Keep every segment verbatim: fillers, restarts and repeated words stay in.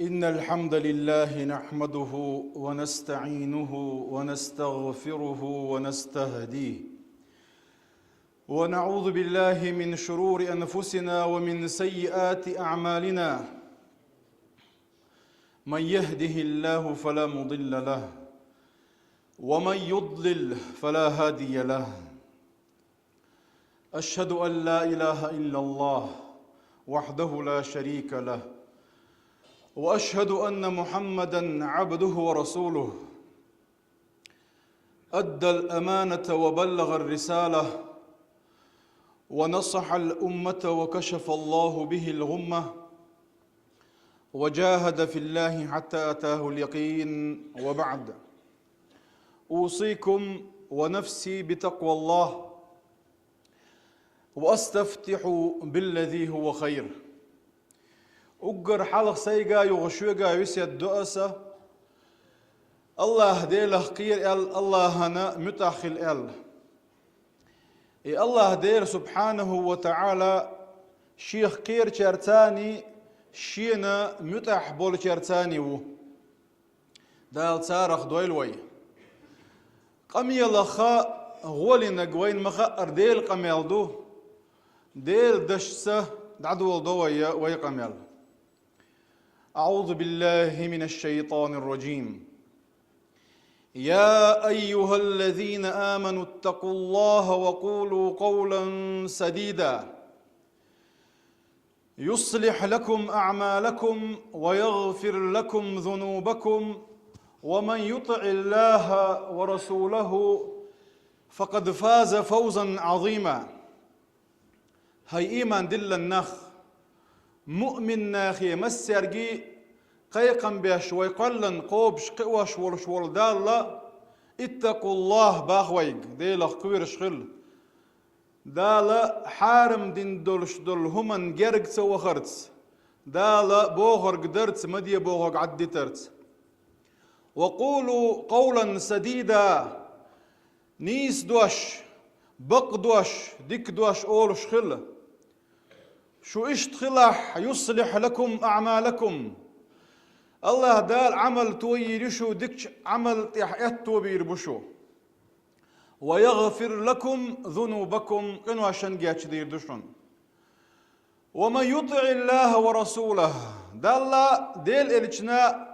إن الحمد لله نحمده ونستعينه ونستغفره ونستهديه، ونعوذ بالله من شرور أنفسنا ومن سيئات أعمالنا. من يهده الله فلا مضل له، ومن يضلل فلا هادي له. أشهد أن لا إله إلا الله وحده لا شريك له، وأشهد أن محمدا عبده ورسوله. أدى الأمانة وبلغ الرسالة، ونصح الأمة، وكشف الله به الغمة، وجاهد في الله حتى أتاه اليقين، وبعد. أوصيكم ونفسي بتقوى الله، وأستفتح بالذي هو خير. Уггар хьалха сайга юха шуьга весет до аса: АллахӀ Делах кхера аьлла, АллахӀана муьтӀахь хила аьлла. И АллахӀ Дела субхьанаху ва таӀала Шех кхерачаьрцани, Шена муьтӀахь болчаьрцани ву. Дала царах дойла вай. Къамелах гӀолинарг вайна ма-хаъара Делан къамел ду. Делан дашца дӀадоладо вай вай къамел. أعوذ بالله من الشيطان الرجيم. يا أيها الذين آمنوا اتقوا الله وقولوا قولا سديدا. يصلح لكم أعمالكم ويغفر لكم ذنوبكم ومن يطع الله ورسوله فقد فاز فوزا عظيما. ХӀай иман диллина нах, муъмин нахе массаьрга кхайкхам беш вай кхоьллина кхобуш кхиош волуш волу Далла, иттакъуллахӀ боху вайга, Делах кхоьруш хила. Дала хьарам дина долуш долу хӀуманна герга ца вахарца, Дала бохург дарца, ма де бохург Ӏаддитарца. Ва къулу къовлан садида, нийса дош, бакъ дош, дика дош олуш хила. Шу иштта хилахь, юслихь лакум аъмалакум. АллахӀ Дала Ӏамал тойийр ю шу, дикачу Ӏамал тӀехь аьтто бийр бу шу. Ва ягъфир лакум зунубакум, къиношан гечдийр ду шуна. Ва ман ютиъиллахӀа ва расулахӀ, Далла, Дела элчана,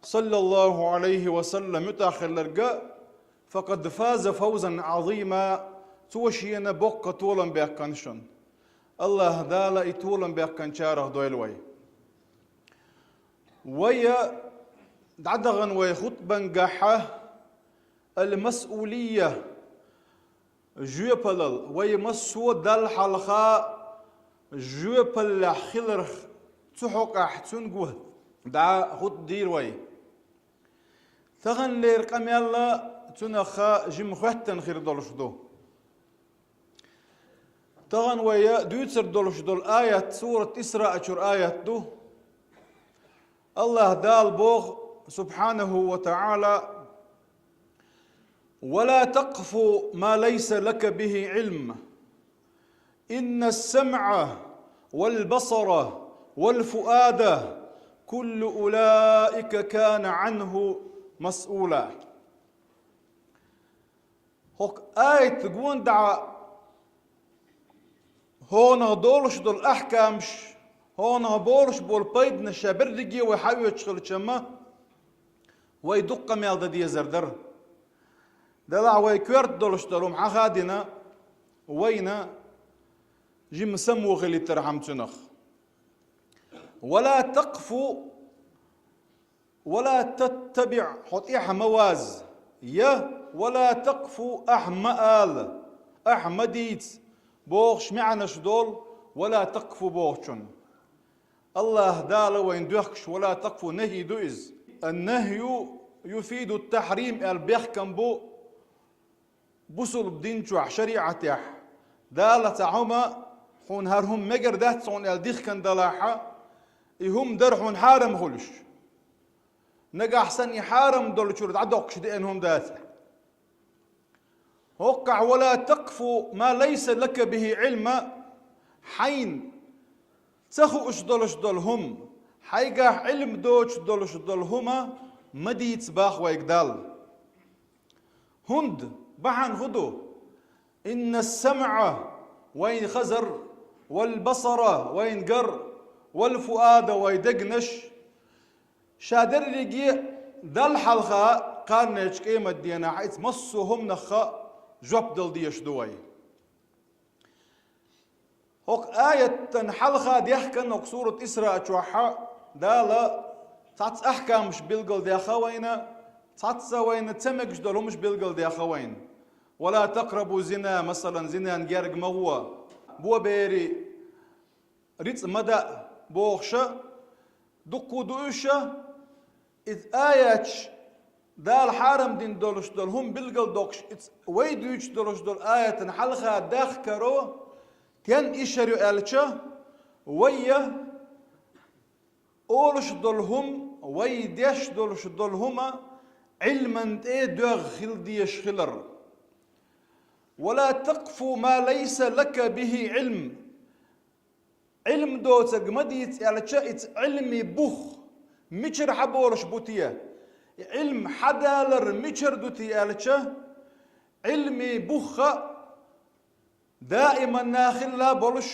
саллаллахӀу Ӏалайхи ва саллам, муьтӀахь хилларг, факъад фаза фавзан Ӏазима, цо шена боккха толам баьккхина шуна. АллахӀ Дала и толам баьккхинчарах дойла вай. Вай дӀадахана вай хутбангахьа, ал-масъулия, жоьпалал, вай массо а Далла хьалха жоьпаллехь хиларх цу хьокъехь цуьнга дӀа хутба дийр вай. Таханлера къамел а цунах жима хӀоьттина хир долуш ду. Тахана вай дуьйцур долуш долу аят сурат Исраъ чуьра аят ду. АллахӀ Дала боху, субхьанахӀу ва таӀала: «Ва ла такъфу ма лайса лака бихӀи Ӏилм. Инна ас-самӀа вал басара вал фуада куллу улаика кана Ӏанху масъула». ХӀокху аятан гонахьа хӀунах долуш долу ахкамаш, хӀунах болуш болу пайданаш ша берриге вай хьаоьцуш хилча-м, вай дуккха къамел дан дезар дара. Делахь вай коьрта долуш долу хӀума хьаха а дина, вайна жима самавохийтархьама цунах. «Ва ла такъфу, ва ла таттабиъ», хьо тӀаьхьа ма вазза, я «ва ла такъфу», ахьа ма ала, ахьа ма дийца бохуш маьӀнаш долу «ва ла такъфу» бохучун. АллахӀ Дала вайна доьхкуш «ва ла такъфу» нахӀий ду иза. Ан-нахӀю юфиду ат-тахьрим аьлла бехкам бу бусулба дин чохь, шариӀатехь. Дала цхьа хӀума хьуна хӀара хӀума мегар дац хьуна аьлла дихкина далахьа, и хӀума дар хьуна хьарам хуьлуш. Нагахь санна и хьарам долчуьра дӀадоккхуш деана хӀума дацахь. ХӀокхахь «ва ла такъфу ма лайса лака бихӀи Ӏилм», хьайна ца хууш долуш долу хӀума, Хьайгахь Ӏилма доцуш долуш долу хӀума ма дийца боху вайга Далла. ХӀунда бахьана хӀун ду? «Инна ас-самӀа», вайн хазар, «вал басара», вайн гар, «вал фуада», вайн дегнаш, ша дерриге Далла хьалха кхарнечу къематденахь иза массо а хӀуманах жоп дала дезаш ду вай. ХӀокху аятан хьалха дехкан хӀокху сурат Исраъ чохь Дала цхьацца ахкамаш билгалдаьхна вайна, цхьацца вайна ца мегаш долу хӀумаш билгалдаьхна вайна. «Ва ла такърабу зина», масалан, зинан герга ма гӀо, бобери рицкъ ма даа бохуша, дуккха а ду уьш, иза аяташ, Дала хьарам дина долуш долу хӀума билгалдоккхуш, иза вай дуьйцуш долуш долу аятан хьалха дахкаро, тен ишар ю аьлча, вайя олуш долу хӀума, вай деш долуш долу хӀума Ӏилман тӀе доьгӀна хила дезаш хилар. «Ва ла такъфу ма лайса лака бихи Ӏилм». Ӏилма доцург ма дийца аьлча, иза Ӏилми бух мичара хьаболуш бу те? И Ӏилма хьадалар мичара ду те аьлча, Ӏилми бух а даиманна хилла болуш,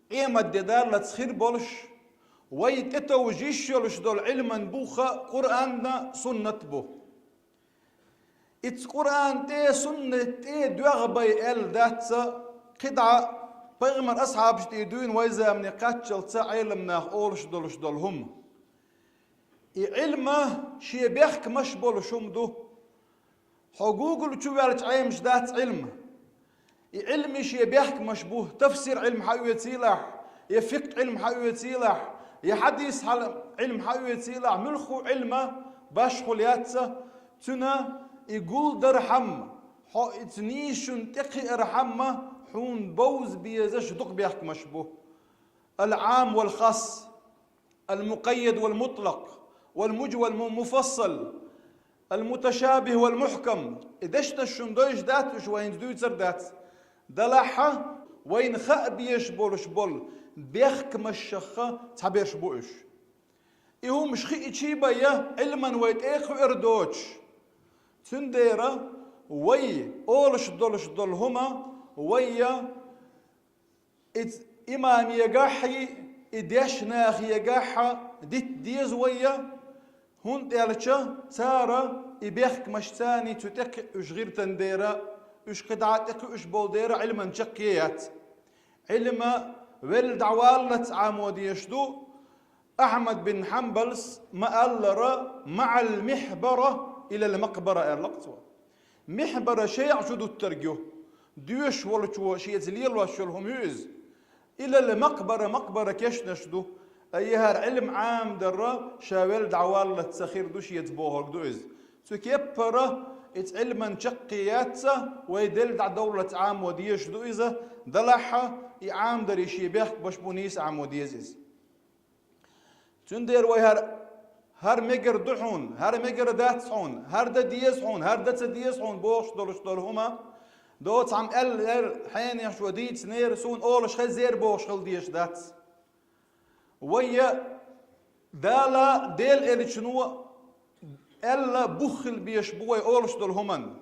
къематде даллалц хир болуш, вай тӀетовжа йиш йолуш долу Ӏилман бух а Къуръанна суннат бу. Иза Къуръан тӀе, суннат тӀе доьгӀна бай аьлла дац, кхидӀа пайхамар асхьабаш тӀе дуьйна вай замане кхаччалца Ӏеламнаха олуш долуш долу хӀума. И Ӏилма шен бехкамаш болуш хӀума ду. Хьо Google чу ваьлча Ӏемаш дац Ӏилма. И Ӏилми шен бехкамаш бу, тафсир Ӏилма хьаоьцийла ахь, я фикъхӀ Ӏилма хьаоьцийла ахь, я хьадис хьал-, Ӏилма хьаоьцийла ахь, муьлхха Ӏилма башхула яц, цуьнан и гулдархьама, хьо иза нийсачунна тӀекхиархьама, хьуна бовза безаш дукха бехкамаш бу. Ал-Ӏам вал-хас. Ал-мукъаййад вал-мутлакъ, вал-муджмал вал-му-, муфассал, ал-муташабихӀ вал-мухькам. И дешнаш шуна дойуш дац уьш, вай хӀинца дуьйцур дац. Делахь а, вайна хаа безаш болуш болу бехкамашах цхьаберш бу уьш. И хӀумаш хиъча а бен, Ӏилман вай тӀе а кхуьур доцуш. Цундела вай олуш долуш долу хӀума вайя Иза имамегахьий, и дешнахегахьа дита деза вайя, хӀунда аьлча цара и бехкамашца цу тӀе кхиъуш гӀиртан дера, уьш кхидӀа тӀе кхуьуш болу дера Ӏилман чаккхе яц. Ӏилма велла дӀаваллалц Ӏамо дезаш ду, Ахьмад бин Хьанбалс ма-аллара: «МаӀал михьбара илал макъбара», аьлла цо. Михьбара шайгӀа чу дуттарг ю. Доьшуш волчо шеца лелош йолу хӀума ю иза. Илал макъбара, макъбара кешнаш ду. Ай, хӀара Ӏилма Ӏамадарра ша велла дӀаваллалц ца хир ду шеца бохург ду иза. Цу кеппара иза Ӏилман чаккхе яц, вай делла дӀадовллалц Ӏамо дезаш ду иза, делахь а и Ӏамадарий шен бехкамаш бу, нийса Ӏамо деза иза. Цундела вай хӀара, хӀара мегар ду хьуна, хӀара мегар дац хьуна, хӀара дан деза хьуна, хӀара дан ца деза хьуна бохуш долуш долу хӀума, доцу хьан аьлла, аьлла, хьенехчо дийцинера, суна олуш хеззера бохуш хила дезаш дац. Вайя Дала, Делан элчано аьлла, бух хила безаш бу вай олуш долу хӀуманна.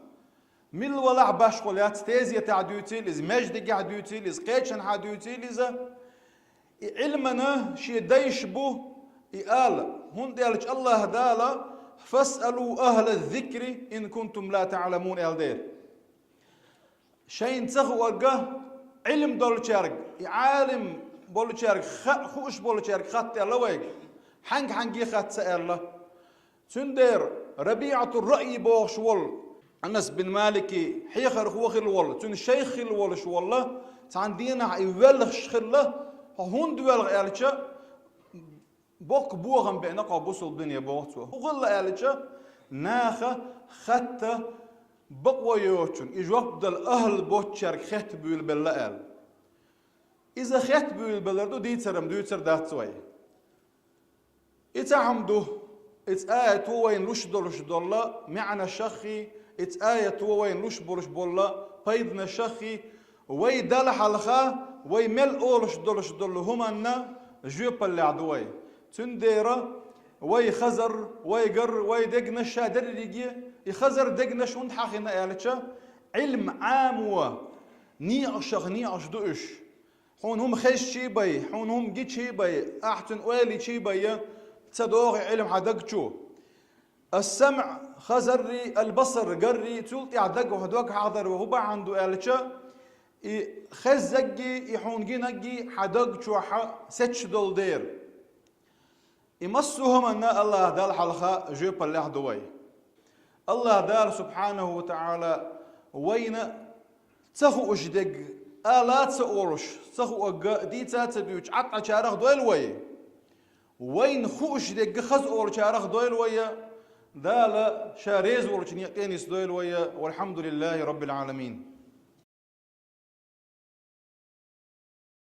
Милла валахь башхо лаьцна, тезетехь дуьйцийла иза, маьждигехь дуьйцийла иза, кхечанхьа дуьйцийла иза. И Ӏилмана шен дайш бу, и ала, хӀунда аьлча АллахӀа Дала: «Фасъалу ахӀла зикри ин кунтум ла таӀламун», аьлла дера. Шайна ца хуур, Ӏилма долчаьрга, и Ӏалим болчаьрга, ха-, хууш болчаьрга хатта аьлла вайга, хьаьнга-хьаьнге хатта ца аьлла. Цундела РабиӀатур-Раъй бохуш волу, Анас бин Маликан хьехархо хилла волу, цуьнан шайх хилла волуш волу, цхьана дийнахь и воьлхуш хилла, хьо хӀунда воьлху аьлча, боккха бохам беана кхо бусалба дуьне боху цо. ХӀун хилла аьлча, наха хатта бакъо йоцучунна, и жоп дала ахӀла боцчаьрга хеттабуьйлабелла аьлла. Иза хеттабуьйлабелар ду дийцаран, дуьйцур дац вай. И цхьа хӀума ду, иза аято вайна луш долуш долла маьӀнашаххий, иза аято вайна луш болуш болла пайданашаххий, вай Далла хьалха, вай мел олуш долуш долу хӀуманна жоьпаллехь ду вай. Цундела вай хазар, вай гар, вай дегнаш ша дерриге, и хазар, дегнаш хӀунда хьахийна аьлча, Ӏилм Ӏамо, некъашах некъаш ду уьш. Хьуна хӀума хезча бай, хьуна хӀума гича бай, ахь цуьнан ойла йича бай, ца догӀу Ӏилм хьан даг чу. Ас-самӀ, хазаррий, аль-басар, гаррий, цул тӀаьхьа даг, хьо дог хьахадар ву хӀун бахьана ду аьлча, и хеззаггий, и хьуна гинаггий хьан даг чохь сецаш долу дера. И массо а хӀуманна АллахӀ Далла хьалха жоьпаллехь ду вай. АллахӀ Дала, субхьанаху ва таӀала, вайна ца хууш дерг, ала а ца олуш, ца хуург дийца а ца дуьйцуш, Ӏад Ӏачарах дойла вай. Вайна хууш дерг хаза олучарах дойла вай. Дала Ша реза волчу некъе нисдойла вай. Валхьамдулиллахи Раббил Ӏаламин.